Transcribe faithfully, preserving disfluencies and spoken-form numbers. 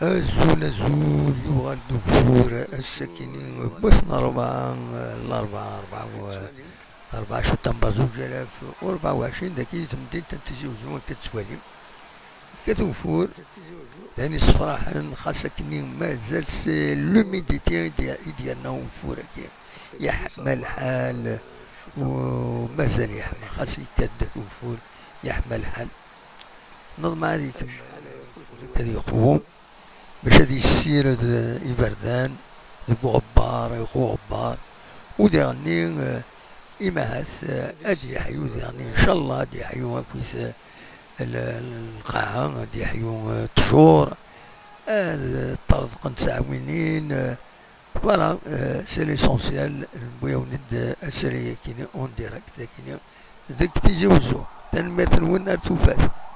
Azul, azul, yuɣal-d ugeffur ass-akini n wass n rebɛa, larebɛa, rebɛa u rebɛa cutamba zuǧ alaf u rebɛa u ɛecrin, dagi di temdint n Tizi Uzzu, akka tettwalim. Yekkat ugeffur, d ayen yessefraḥen, xas akkenni mazal c'est l'humidité i d-, i d-yerna ugeffur-agi. Yeḥma lḥal, u mazal yeḥma, xas yekkat-d ugeffur, yeḥma lḥal. Neḍmeɛ ad ikemmel, ad yeqwu, bac ad yessired, eh, iberdan deg uɣebbar, deg uɣebbar. U diɣenni, eh, imahat, eh, ad yeḥyu diɣenni, ncallah ad yeḥyu akkit, eh, l-, l-, lqaɛa, ad yeḥyu, eh, ttjur, ad ṭṭerḍqent tɛawinin, eh, voilà, eh, c'est l'essentiel. Newwi-awen-d, eh, asalay-akini en direct akini deg Tizi Uzzu. Tanemmirt-nwen, ar tufat.